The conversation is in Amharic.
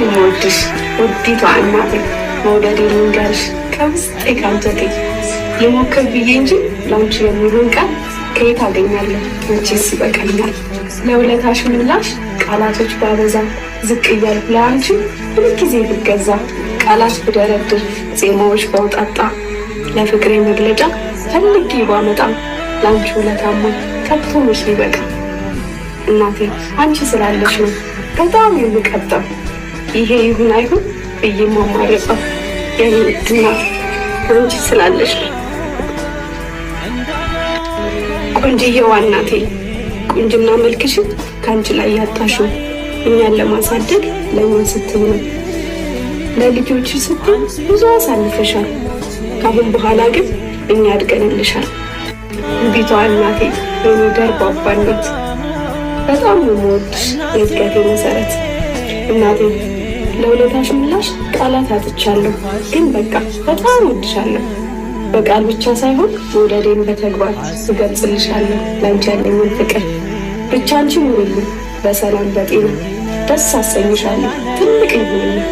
የምወድሽ ውዲቷ እናቴ፣ መውደዴን ልንገርሽ ከውስጤ ካንጀቴ። ልሞክር ብዬ እንጂ ላንቺ የሚሆን ቃል ከየት አገኛለሁ? መቼስ ይበቃኛል። ለውለታሽ ምላሽ ቃላቶች ባበዛ፣ ዝቅ እያልኩ ለአንቺ ሁልጊዜ ብገዛ፣ ቃላት ብደረድር፣ ዜማዎች ባውጣጣ፣ ለፍቅሬ መግለጫ ፈልጌ ባመጣ፣ ለአንቺ ውለታማ ከቶ መች ሊበቃ። እናቴ፣ አንቺ ስላለሽ ነው በጣም የምቀብጠው፣ ይሄ ይሁን አይሁን ብዬ ማማረጠው። የኔ ውድ እናት፣ አንቺ ስላለሽ ነው። ቆንጅየዋ እናቴ፣ ቁንጅና መልክሽን ከአንቺ ላይ ያጣሽው እኛን ለማሳደግ ለእኛ ስትል ነው። ለልጆች ስትል ብዙ አሳልፈሻል። ካሁን በኋላ ግን እኛ አድገንልሻል። ውቢቷ እናቴ፣ የኔ ደርባባ እናት፣ በጣም ነው የምወድሽ፣ የእድገቴ መሰረት እናቴ። ለውለታሽ ምላሽ ቃላት አጥቻለሁ፣ ግን በቃ በጣም እወድሻለሁ። በቃል ብቻ ሳይሆን መውደዴን በተግባር እገልጽልሻለሁ ለአንቺ ያለኝን ፍቅር። ብቻ አንቺ ኑሪልኝ በሰላም በጤና፣ ደስ አሰኝሻለሁ ትልቅ ይሁንልኝ።